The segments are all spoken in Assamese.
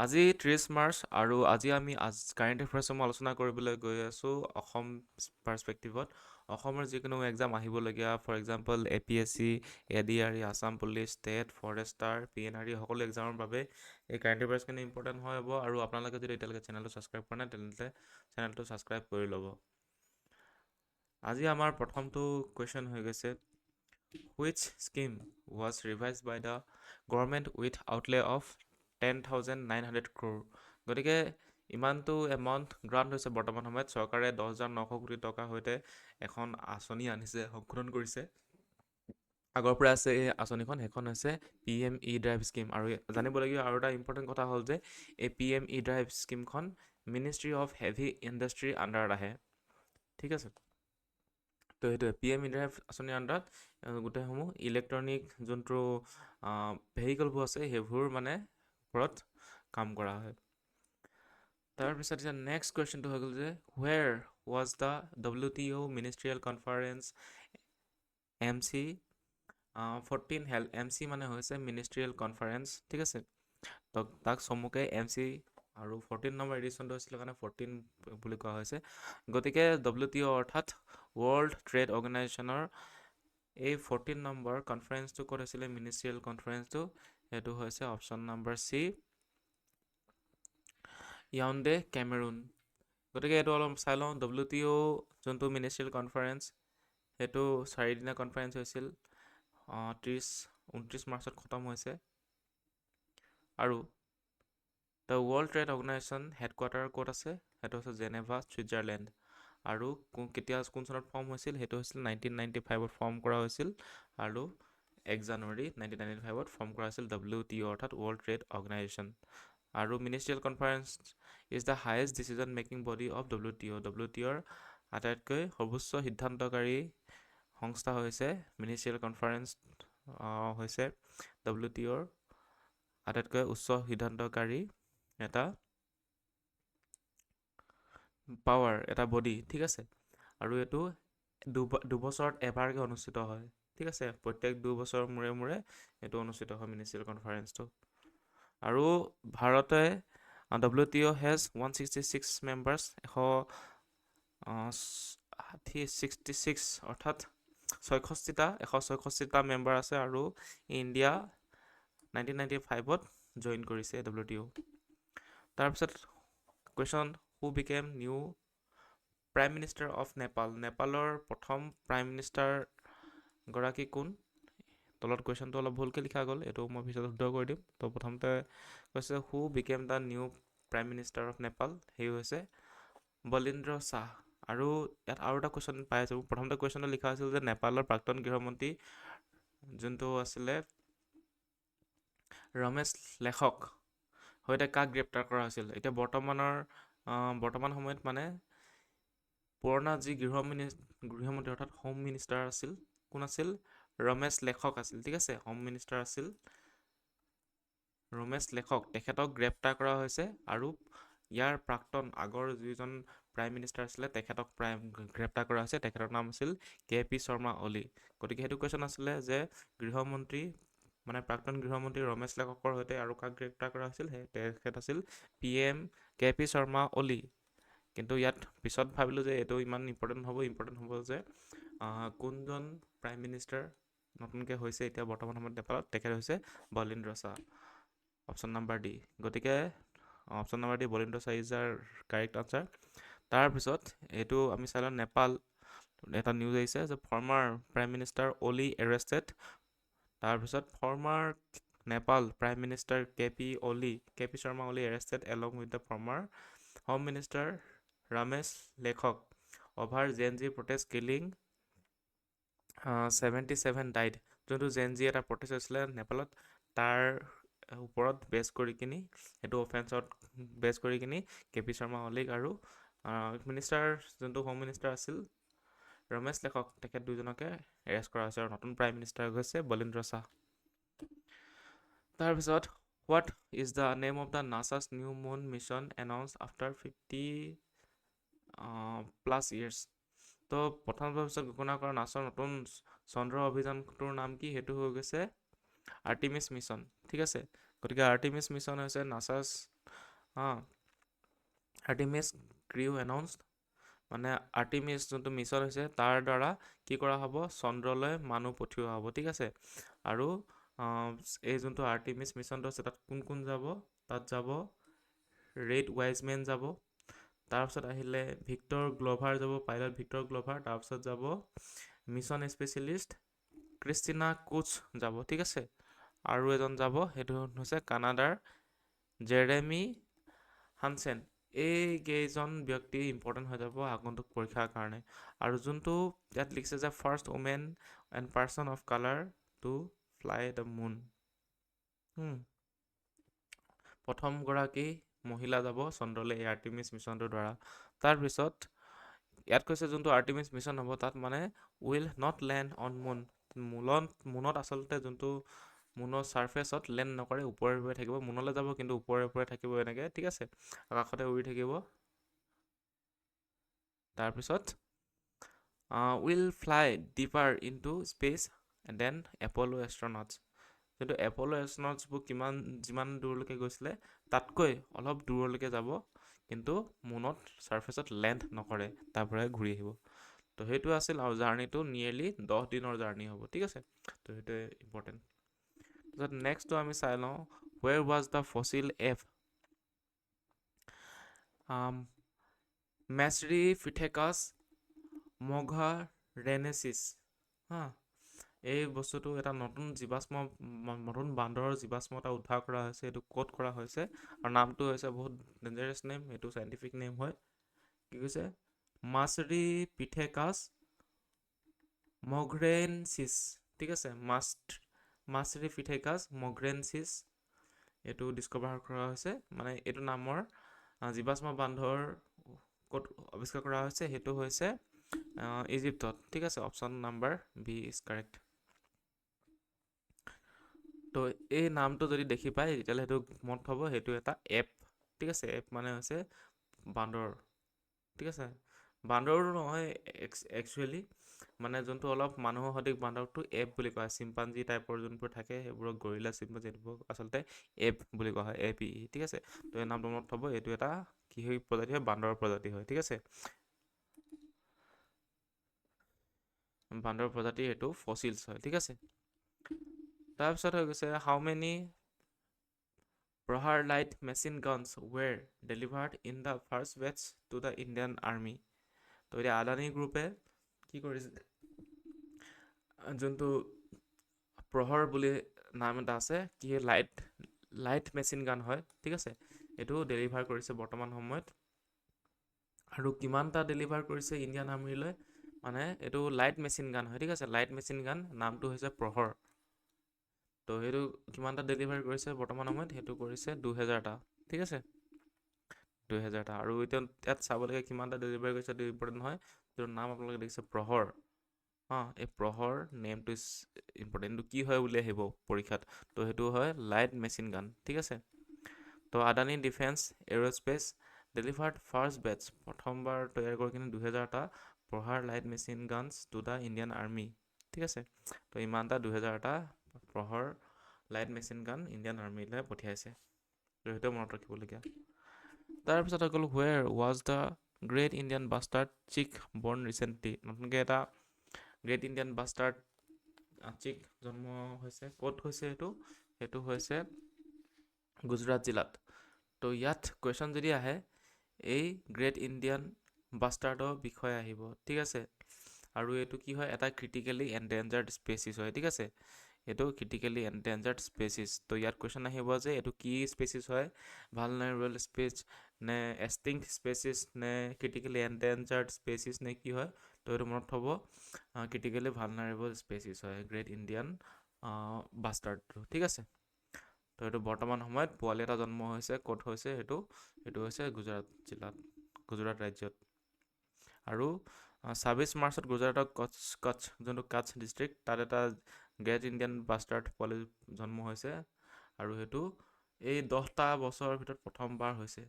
আজি 30 মাৰ্চ আৰু আজি আমি কাৰেণ্ট এফেয়াৰ্ছসমূহ আলোচনা কৰিবলৈ গৈ আছোঁ অসম পাৰ্চপেক্টিভত। অসমৰ যিকোনো এক্সাম আহিবলগীয়া, for example APSC, ADRE, Assam police, TET, Forester, PNRE, সকলো এক্সামৰ বাবে এই কাৰেণ্ট এফেয়াৰ্ছখিনি ইম্পৰ্টেণ্ট হৈ হ'ব। আৰু আপোনালোকে যদি এতিয়ালৈকে চেনেলটো ছাবস্ক্ৰাইব কৰা নাই, তেন্তে চেনেলটো ছাবস্ক্ৰাইব কৰি ল'ব। আজি আমাৰ প্ৰথমটো কুৱেশ্যন হৈ গৈছে, which scheme was revise by the government with outlay of 10,900 crore? গতিকে ইমানটো এমাউণ্ট গ্ৰাণ্ট হৈছে। বৰ্তমান সময়ত চৰকাৰে 10,900 কোটি টকাৰ সৈতে এখন আঁচনি আনিছে, সংশোধন কৰিছে। আগৰ পৰা আছে এই আঁচনিখন। সেইখন হৈছে PM E drive scheme. আৰু জানিবলগীয়া আৰু এটা ইম্পৰ্টেণ্ট কথা হ'ল যে এই পিএম ই ড্ৰাইভ স্কীমখন মিনিষ্ট্ৰী অফ হেভি ইণ্ডাষ্ট্ৰীৰ আণ্ডাৰত আহে, ঠিক আছে? তো সেইটোৱে, পিএম ই ড্ৰাইভ আঁচনিৰ আণ্ডাৰত গোটেইসমূহ ইলেক্ট্ৰনিক যোনটো ভেহিকলবোৰ আছে, সেইবোৰ মানে ওপৰত কাম কৰা হয়। তাৰপিছত এতিয়া নেক্সট কুৱেশ্যনটো হৈ গ'ল যে where was the WTO Ministerial Conference MC 14 held? MC মানে হৈছে মিনিষ্ট্ৰিয়েল কনফাৰেঞ্চ, ঠিক আছে? তো তাক চমুকে এম চি আৰু 14 নম্বৰ এডিশ্যনটো হৈছিলে কাৰণে 14 বুলি কোৱা হৈছে। গতিকে ডব্লিউ টি অ' অৰ্থাৎ ৱৰ্ল্ড ট্ৰেড অৰ্গেনাইজেশ্যনৰ এই 14 নম্বৰ কনফাৰেঞ্চটো ক'ত হৈছিলে, মিনিষ্ট্ৰিয়েল কনফাৰেঞ্চটো? সেইটো হৈছে অপশ্যন নম্বৰ চি, য়াউণ্ডে, কেমেৰুন। গতিকে এইটো অলপ চাই লওঁ। ডব্লিউ টি অ' যোনটো মিনিষ্ট্ৰিয়েল কনফাৰেঞ্চ, সেইটো চাৰিদিনীয়া কনফাৰেঞ্চ হৈছিল। 30, 29 মাৰ্চত খতম হৈছে। আৰু the World Trade Organization headquarter ক'ত আছে? সেইটো হৈছে জেনেভা, ছুইজাৰলেণ্ড। আৰু কেতিয়া, কোন চনত ফৰ্ম হৈছিল? সেইটো হৈছিল 1995ত ফৰ্ম কৰা হৈছিল আৰু 1 জানুৱাৰী 1995ত ফৰ্ম কৰা হৈছিল ডব্লিউ টি অ', অৰ্থাৎ ৱৰ্ল্ড ট্ৰেড অৰ্গেনাইজেশ্যন। আৰু Ministerial Conference is the highest decision making body of WTO. W T অ'ৰ আটাইতকৈ সৰ্বোচ্চ সিদ্ধান্তকাৰী সংস্থা হৈছে মিনিষ্ট্ৰিয়েল কনফাৰেঞ্চ, হৈছে ডব্লিউ টি অ'ৰ আটাইতকৈ উচ্চ সিদ্ধান্তকাৰী এটা পাৱাৰ, এটা বডি, ঠিক আছে? আৰু এইটো দুবছৰত এবাৰকৈ অনুষ্ঠিত হয়, ঠিক আছে? প্ৰত্যেক 2 বছৰৰ মূৰে মূৰে এইটো অনুষ্ঠিত হয় মিনিষ্ট্ৰিয়েল কনফাৰেঞ্চটো। আৰু ভাৰতে, WTO has 166 members, 160 66 অৰ্থাৎ 66টা, 166টা মেম্বাৰ আছে। আৰু ইণ্ডিয়া 1995ত জইন কৰিছে ডব্লিউ টি অ'। তাৰপিছত question, who became new Prime Minister of Nepal? নেপালৰ প্ৰথম প্ৰাইম মিনিষ্টাৰ গৰাকী কোন? তলত কুৱেশ্যনটো অলপ ভুলকৈ লিখা গ'ল, এইটো মই পিছত শুদ্ধ কৰি দিম। তো প্ৰথমতে কৈছে, who became the new Prime Minister of Nepal? সেই হৈছে বলিন্দ্ৰ শ্বাহ। আৰু ইয়াত আৰু এটা কুৱেশ্যন পাই আছোঁ। প্ৰথমতে কুৱেশ্যনটো লিখা হৈছিল যে নেপালৰ প্ৰাক্তন গৃহমন্ত্ৰী যোনটো আছিলে ৰমেশ লেখক সৈতে কাক গ্ৰেপ্তাৰ কৰা হৈছিল? এতিয়া বৰ্তমান সময়ত মানে পুৰণা যি গৃহমন্ত্ৰী অৰ্থাৎ হোম মিনিষ্টাৰ আছিল, কোন আছিল? ৰমেশ লেখক আছিল, ঠিক আছে? হোম মিনিষ্টাৰ আছিল ৰমেশ লেখক, তেখেতক গ্ৰেপ্তাৰ কৰা হৈছে। আৰু ইয়াৰ প্ৰাক্তন আগৰ যিজন প্ৰাইম মিনিষ্টাৰ আছিলে, তেখেতক গ্ৰেপ্তাৰ কৰা হৈছে। তেখেতৰ নাম আছিল কে পি শৰ্মা অলি। গতিকে সেইটো কুৱেশ্যন আছিলে যে গৃহমন্ত্ৰী মানে প্ৰাক্তন গৃহমন্ত্ৰী ৰমেশ লেখকৰ সৈতে আৰু কাক গ্ৰেপ্তাৰ কৰা হৈছিল? সেই তেখেত আছিল P M K P Sharma Oli. কিন্তু ইয়াত পিছত ভাবিলোঁ যে এইটো ইমান ইম্পৰ্টেণ্ট হ'ব, ইম্পৰ্টেণ্ট হ'ব যে কোনজন প্ৰাইম মিনিষ্টাৰ নতুনকৈ হৈছে এতিয়া বৰ্তমান সময়ত নেপালত? তেখেত হৈছে Balindra Shah, option number D. গতিকে option number D, Balendra Shah is our correct answer. তাৰপিছত এইটো আমি চাই লওঁ। নেপাল এটা নিউজ আহিছে যে former Prime Minister Oli arrested। তাৰপিছত former Nepal Prime Minister K P Oli, K P Sharma Oli arrested along with the former Home Minister Ramesh Lekhak over Gen Z protest killing, 77 died। যোনটো জেন জি এটা প্ৰটেষ্ট হৈছিলে নেপালত, তাৰ ওপৰত বেছ কৰি কিনি, সেইটো অফেন্সত বেছ কৰি কিনি কে পি শৰ্মা অলিক আৰু মিনিষ্টাৰ যোনটো হোম মিনিষ্টাৰ আছিল ৰমেশ লেখক, তেখেত দুজনকে এৰেষ্ট কৰা হৈছে। আৰু নতুন প্ৰাইম মিনিষ্টাৰ হৈছে বলিন্দ্ৰ শ্বাহ। তাৰপিছত, what is the name of the NASA's new moon mission announce after 50 plus years? তো প্ৰথম পিছত ঘোষণা কৰা নাছাৰ নতুন চন্দ্ৰ অভিযানটোৰ নাম কি? সেইটো হৈ গৈছে আৰ্টিমিছ মিছন, ঠিক আছে? গতিকে আৰ্টিমিছ মিছন হৈছে নাছাছ আৰ্টিমিছ ক্ৰিউ এনাউন্সড, মানে আৰ্টিমিছ যোনটো মিছন হৈছে তাৰ দ্বাৰা কি কৰা হ'ব, চন্দ্ৰলৈ মানুহ পঠিওৱা হ'ব, ঠিক আছে। আৰু এই যোনটো আৰ্টিমিছ মিছনটো আছে তাত কোন কোন যাব, তাত যাব ৰেড ৱাইজমেন যাব, তাৰপিছত আহিলে ভিক্টৰ গ্ল'ভাৰ যাব, পাইলট ভিক্টৰ গ্ল'ভাৰ, তাৰপিছত যাব মিছন স্পেচিয়েলিষ্ট ক্ৰিষ্টিনা কোচ যাব, ঠিক আছে। আৰু এজন যাব, সেইটো হৈছে কানাডাৰ জেৰেমি হানছেন। এই কেইজন ব্যক্তি ইম্পৰ্টেণ্ট হৈ যাব আগন্তুক পৰীক্ষাৰ কাৰণে। আৰু যোনটো ইয়াত লিখিছে যে first women and person of colour to fly the moon, প্ৰথমগৰাকী মহিলা যাব চন্দ্ৰলৈ এই আৰ্টিমিছ মিছনটোৰ দ্বাৰা। তাৰপিছত ইয়াত কৈছে যোনটো আৰ্টিমিছ মিছন হ'ব তাত মানে will not land on moon, মুনত আচলতে যোনটো মুনৰ ছাৰফেচত লেণ্ড নকৰে, ওপৰে ওপৰে থাকিব, মুনলৈ যাব কিন্তু ওপৰে ওপৰে থাকিব এনেকৈ, ঠিক আছে, আকাশতে উৰি থাকিব। তাৰপিছত will fly deeper into space than Apollo astronauts, কিন্তু এপ'ল' এষ্ট্ৰনটছবোৰ যিমান দূৰলৈকে গৈছিলে তাতকৈ অলপ দূৰলৈকে যাব, কিন্তু মুনত ছাৰফেচত লেণ্ড নকৰে, তাৰ পৰাই ঘূৰি আহিব। তো সেইটো আছিল। আৰু জাৰ্ণিটো নিয়েৰলি 10 দিনৰ জাৰ্ণি হ'ব, ঠিক আছে। তো সেইটোৱে ইম্পৰ্টেণ্ট। তাৰপিছত নেক্সটটো আমি চাই লওঁ, where was the fossil ape Masripithecus moghraensis. হা, এই বস্তুটো এটা নতুন জীৱাশ্ম, নতুন বান্দৰৰ জীৱাশ্ম এটা উদ্ধাৰ কৰা হৈছে। এইটো ক'ত কৰা হৈছে আৰু নামটো হৈছে বহুত ডেঞ্জাৰাছ নেম, এইটো চাইণ্টিফিক নেম হয়। কি কৈছে, মাছৰিপিথেকাছ মঘৰেনচিছ, ঠিক আছে, মাছৰিপিথেকাছ মঘৰেনচিছ এইটো ডিছকভাৰ কৰা হৈছে। মানে এইটো নামৰ জীৱাশ্ম বান্দৰ ক'ত আৱিষ্কাৰ কৰা হৈছে, সেইটো হৈছে ইজিপ্তত, ঠিক আছে। Option number B is correct. তো এই নামটো যদি দেখি পায় তেতিয়াহ'লে সেইটো মনত থ'ব, সেইটো এটা এপ, ঠিক আছে। এপ মানে হৈছে বান্দৰ, ঠিক আছে, বান্দৰো নহয় একচুৱেলি, মানে যোনটো অলপ মানুহৰ সদৃশ বান্দৰটো এপ বুলি কোৱা হয়। চিম্পাঞ্জি টাইপৰ যোনবোৰ থাকে সেইবোৰক গৰিলা চিম্পাঞ্জি, এইবোৰক আচলতে এপ বুলি কোৱা হয়, এ পি ই, ঠিক আছে। তো এই নামটো মনত থ'ব, এইটো এটা কি হয় প্ৰজাতি হয়, বান্দৰৰ প্ৰজাতি হয়, ঠিক আছে, বান্দৰ প্ৰজাতিৰ এইটো ফচিলছ হয়, ঠিক আছে। তাৰপিছত হৈ গৈছে how many Prahaar light machine guns were delivered in the first batch to the Indian army. তো এতিয়া আদানী গ্ৰুপে কি কৰিছে, যোনটো প্ৰহৰ বুলি নাম এটা আছে, কি লাইট মেচিন গান হয়, ঠিক আছে, এইটো ডেলিভাৰ কৰিছে বৰ্তমান সময়ত। আৰু কিমানটা ডেলিভাৰ কৰিছে ইণ্ডিয়ান আৰ্মিলৈ, মানে এইটো লাইট মেচিন গান হয়, ঠিক আছে, লাইট মেচিন গান, নামটো হৈছে প্ৰহৰ। তো সেইটো কিমানটা ডেলিভাৰ কৰিছে বৰ্তমান সময়ত, সেইটো কৰিছে 2000টা, ঠিক আছে, 2000টা। আৰু এতিয়া ইয়াত চাবলগীয়া কিমানটা ডেলিভাৰ কৰিছে এইটো ইম্পৰ্টেণ্ট নহয়, যিটো নাম আপোনালোকে দেখিছে প্ৰহৰ, এই প্ৰহৰ নেমটো is important, এইটো কি হয় বুলি আহিব পৰীক্ষাত, তো সেইটো হয় লাইট মেচিন গান, ঠিক আছে। তো Adani defence aerospace delivered first batch, প্ৰথমবাৰ তৈয়াৰ কৰি কিনে 2000টা Prahaar light machine guns to the Indian army, ঠিক আছে। তো ইমানটা 2000টা Prahaar light machine gun Indian আৰ্মিলৈ পঠিয়াইছে, তো সেইটো মনত ৰাখিবলগীয়া। তাৰপিছত হৈ গ'ল where was the great Indian bustard chick born recently, নতুনকৈ এটা গ্ৰেট ইণ্ডিয়ান বাষ্টাৰ্ড চিক জন্ম হৈছে, ক'ত হৈছে সেইটো, সেইটো হৈছে গুজৰাট জিলাত। তো ইয়াত কুৱেশ্যন যদি আহে এই গ্ৰেট ইণ্ডিয়ান বাষ্টাৰ্ডৰ বিষয়ে আহিব, ঠিক আছে। আৰু এইটো কি হয়, এটা ক্ৰিটিকেলি এনডেঞ্জাৰ্ড স্পেচিছ হয়, ঠিক আছে, এইটো ক্ৰিটিকেলি এনডেঞ্জাৰ্ড স্পেচিছ। তো ইয়াত কুৱেশ্যন আহিব যে এইটো কি স্পেচিছ হয়, ভালনাৰেবল স্পেচ নে এক্সটিংক্ট স্পেচিছ নে ক্ৰিটিকেলি এনডেঞ্জাৰ্ড স্পেচিছ নে কি হয়, তো এইটো মনত থ'ব, ক্ৰিটিকেলি ভালনাৰেবল স্পেচিছ হয় গ্ৰেট ইণ্ডিয়ান বাষ্টাৰ্ডটো, ঠিক আছে। তো এইটো বৰ্তমান সময়ত পোৱালি এটা জন্ম হৈছে, ক'ত হৈছে সেইটো, সেইটো হৈছে গুজৰাট জিলাত, গুজৰাট ৰাজ্যত। আৰু 26 মাৰ্চত গুজৰাটৰ কচ্ছ যোনটো কাচ্ছ ডিষ্ট্ৰিক্ট, তাত এটা গ্ৰেট ইণ্ডিয়ান বাষ্টাৰ্ড পোৱালি জন্ম হৈছে, আৰু সেইটো এই 10টা বছৰৰ ভিতৰত প্ৰথমবাৰ হৈছে।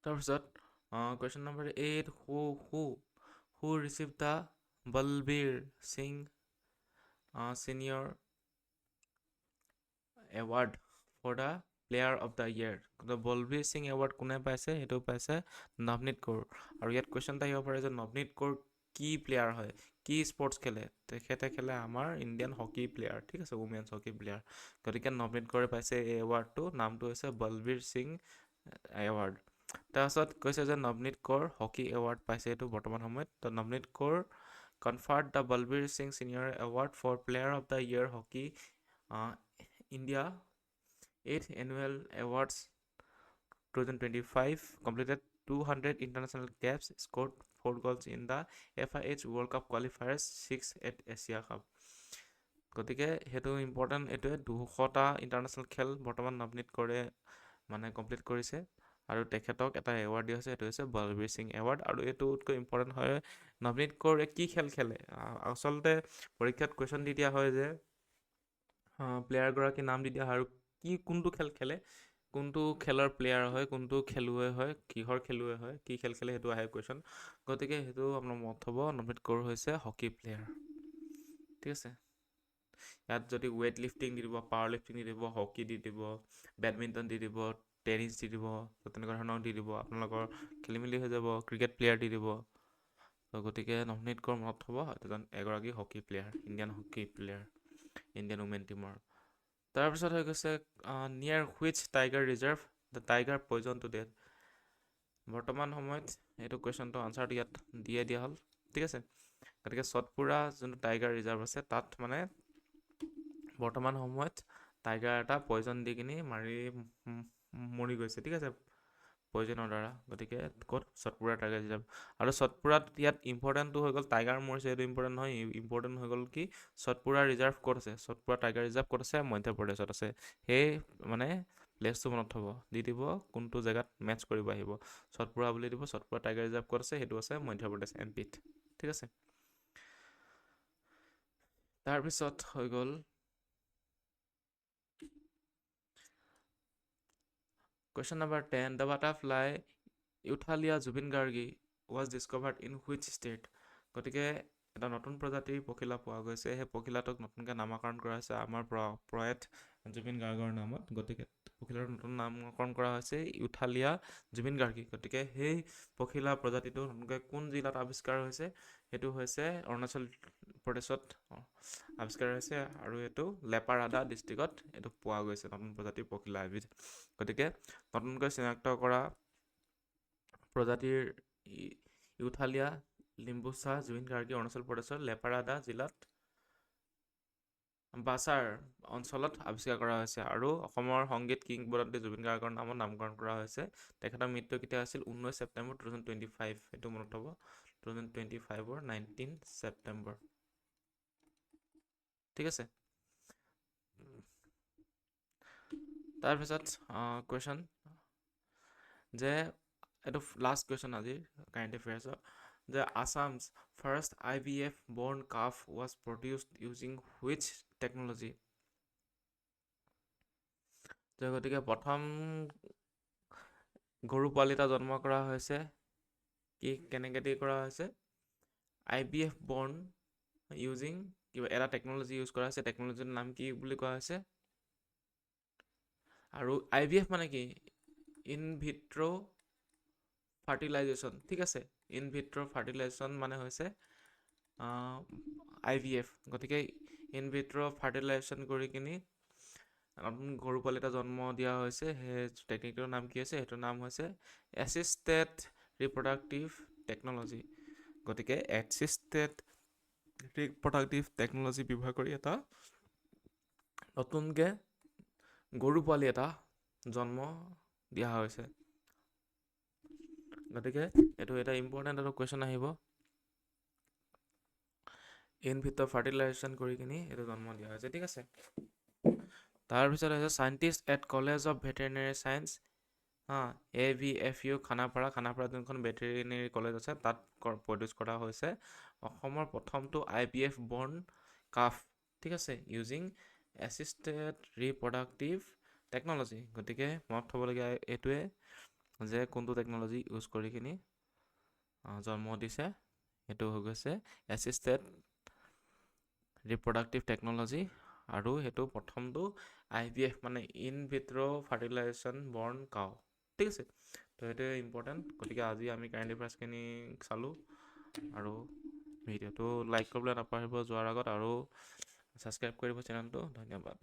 তাৰপিছত question number 8, who receive the Balbir Singh senior Award for the player of the year? Balbir Singh award কোনে পাইছে? সেইটো পাইছে নৱনীত কৌৰ। আৰু ইয়াত কুৱেশ্যন এটা আহিব পাৰে যে নৱনীত কৌৰ কি প্লেয়াৰ হয়, কি স্পৰ্টছ খেলে? তেখেতে খেলে আমাৰ ইণ্ডিয়ান হকী প্লেয়াৰ, ঠিক আছে, উমেন্স হকী প্লেয়াৰ। গতিকে নৱনীত কৌৰে পাইছে এই এৱাৰ্ডটো, নামটো হৈছে বলবীৰ সিং এৱাৰ্ড। তাৰপাছত কৈছে যে নৱনীত কৌৰ হকী এৱাৰ্ড পাইছে এইটো বৰ্তমান সময়ত। তো Navneet Kaur conferred the Balbir Singh senior award for player of the year hockey India 8th annual awards 2025, completed 200 international caps, scored 4 goals in the FIH World Cup qualifiers, 6 at Asia Cup। গতিকে সেইটো ইম্পৰ্টেণ্ট, এইটোৱে 200টা ইণ্টাৰনেশ্যনেল খেল বৰ্তমান নৱনীত কৌৰে মানে কমপ্লিট কৰিছে আৰু তেখেতক এটা এৱাৰ্ড দিয়া হৈছে, সেইটো হৈছে বলবীৰ সিং এৱাৰ্ড। আৰু এইটোতকৈ ইম্পৰ্টেণ্ট হয় নৱনীত কৌৰে কি খেল খেলে। আচলতে পৰীক্ষাত কুৱেশ্যন দি দিয়া হয় যে প্লেয়াৰগৰাকীৰ নাম দি দিয়া হয় আৰু কি কোনটো খেল খেলে, কোনটো খেলৰ প্লেয়াৰ হয়, কোনটো খেলুৱৈ হয়, কিহৰ খেলুৱৈ হয়, কি খেল খেলে, সেইটো আহে কুৱেশ্যন। গতিকে সেইটো আপোনাৰ মনত থ'ব, নৱনীত কৌৰ হৈছে হকী প্লেয়াৰ, ঠিক আছে। ইয়াত যদি ৱেইট লিফটিং দি দিব, পাৱাৰ লিফটিং দি দিব, হকী দি দিব, বেডমিণ্টন দি দিব, টেনিছ দি দিব, তেনেকুৱা ধৰণৰ দি দিব, আপোনালোকৰ খেলি মেলি হৈ যাব। ক্ৰিকেট প্লেয়াৰ দি দিব। গতিকে নৱনীত কৌৰ মনত থ'ব, এজন এগৰাকী hockey player, Indian hockey player, Indian women টীমৰ। তাৰপিছত হৈ গৈছে near which tiger reserve the tiger poison to death? বৰ্তমান সময়ত এইটো কুৱেশ্যনটো আনচাৰটো ইয়াত দিয়ে দিয়া হ'ল, ঠিক আছে। গতিকে চটপুৰা যোনটো টাইগাৰ ৰিজাৰ্ভ আছে তাত মানে বৰ্তমান সময়ত টাইগাৰ এটা পয়জন দি কিনি মাৰি মৰি গৈছে, ঠিক আছে, পয়জনৰ দ্বাৰা। গতিকে ক'ত? চটপুৰা টাইগাৰ ৰিজাৰ্ভ। আৰু চটপুৰাত ইয়াত ইম্পৰ্টেণ্টটো হৈ গ'ল টাইগাৰ মৰিছে, এইটো ইম্পৰ্টেণ্ট নহয়, ইম্পৰ্টেণ্ট হৈ গ'ল কি চটপুৰা ৰিজাৰ্ভ ক'ত আছে, চটপুৰা টাইগাৰ ৰিজাৰ্ভ ক'ত আছে? মধ্যপ্ৰদেশত আছে। সেই মানে প্লেচটো মনত থ'ব, দি দিব কোনটো জেগাত মেটচ কৰিব আহিব, চটপুৰা বুলি দিব, চটপুৰা টাইগাৰ ৰিজাৰ্ভ ক'ত আছে, সেইটো আছে মধ্যপ্ৰদেশ এম পিত, ঠিক আছে। তাৰপিছত হৈ গ'ল question number 10, the butterfly Euthalia Zubeen Gargi was discovered in which state? গতিকে এটা নতুন প্ৰজাতিৰ পখিলা পোৱা গৈছে, সেই পখিলাটোক নতুনকৈ নামাকৰণ কৰা হৈছে আমাৰ প্ৰয়াত জুবিন গাৰ্গৰ নামত। গতিকে পখিলাটোৰ নতুন নামকৰণ কৰা হৈছে ইউথালিয়া জুবিন গাৰ্গী। গতিকে সেই পখিলা প্ৰজাতিটো নতুনকৈ কোন জিলাত আৱিষ্কাৰ হৈছে? সেইটো হৈছে অৰুণাচল প্ৰদেশত আৱিষ্কাৰ হৈছে আৰু এইটো লেপাৰাদা ডিষ্ট্ৰিক্টত এইটো পোৱা গৈছে নতুন প্ৰজাতিৰ পখিলা এবিধ। গতিকে নতুনকৈ চিনাক্ত কৰা প্ৰজাতিৰ ইউথালিয়া লিম্বুচা জুবিন গাৰ্গী অৰুণাচল প্ৰদেশৰ লেপাৰাদা জিলাত বাছাৰ অঞ্চলত আৱিষ্কাৰ কৰা হৈছে আৰু অসমৰ সংগীত কিংবদন্তি জুবিন গাৰ্গৰ নামত নামকৰণ কৰা হৈছে। তেখেতৰ মৃত্যু কেতিয়া হৈছিল? 19 ছেপ্টেম্বৰ 2025, এইটো মনত থ'ব, 2025ৰ 19 ছেপ্টেম্বৰ, ঠিক আছে। তাৰপিছত কুৱেশ্যন যে এইটো লাষ্ট কুৱেশ্যন আজিৰ কাৰেণ্ট এফেয়াৰ্ছৰ, যে Assam's first IVF born calf was produced using which technology? গতিকে প্ৰথম গৰু পোৱালি এটা জন্ম কৰা হৈছে কি কেনেকৈ দি কৰা হৈছে? IVF বৰ্ণ ইউজিং কিবা এটা টেকন'লজি ইউজ কৰা হৈছে, টেকন'লজিৰ নাম কি বুলি কোৱা হৈছে? আৰু IVF মানে কি? ইন ভিট্ৰ' ফাৰ্টিলাইজেশ্যন, ঠিক আছে। ইন ভিট্ৰ' ফাৰ্টিলাইজেশ্যন মানে হৈছে IVF। গতিকে ইন ভিট্ৰ' ফাৰ্টিলাইজেশ্যন কৰি কিনি নতুন গৰু পোৱালি এটা জন্ম দিয়া হৈছে, সেই টেকনিকটোৰ নাম কি হৈছে? সেইটোৰ নাম হৈছে এছিষ্টেড ৰিপ্ৰডাক্টিভ টেকন'লজি। গতিকে এছিষ্টেড ৰিপ্ৰডাক্টিভ টেকন'লজি ব্যৱহাৰ কৰি এটা নতুনকৈ গৰু পোৱালি এটা জন্ম দিয়া হৈছে। গতিকে এইটো এটা ইম্পৰ্টেণ্ট এটা কুৱেশ্যন আহিব, ইন ভিট্ৰ' ফাৰ্টিলাইজেশ্যন কৰি কিনি এইটো জন্ম দিয়া হৈছে, ঠিক আছে। তাৰপিছত হৈছে scientist at college of veterinary science, হা, AVFU Khanapara, Khanapara যোনখন ভেটেৰিনেৰী কলেজ আছে তাত প্ৰডিউচ কৰা হৈছে অসমৰ প্ৰথমটো IVF বৰ্ণ কাফ, ঠিক আছে, ইউজিং এছিষ্টেড ৰিপ্ৰডাক্টিভ টেকন'লজি। গতিকে মনত থ'বলগীয়া এইটোৱে যে কোনটো টেকন'লজি ইউজ কৰি কিনি জন্ম দিছে, সেইটো হৈ গৈছে এছিষ্টেড ৰিপ্ৰডাক্টিভ টেকন'লজি আৰু সেইটো প্ৰথমটো আই ভি এফ, মানে ইন ভিট্ৰ' ফাৰ্টিলাইজেশ্যন বৰ্ণ কাউ, ঠিক আছে। তো সেইটোৱে ইম্পৰ্টেণ্ট। গতিকে আজি আমি কাৰেণ্ট এফেয়াৰ্ছখিনি চালোঁ আৰু ভিডিঅ'টো লাইক কৰিবলৈ নাপাহৰিব যোৱাৰ আগত আৰু ছাবস্ক্ৰাইব কৰিব চেনেলটো। ধন্যবাদ।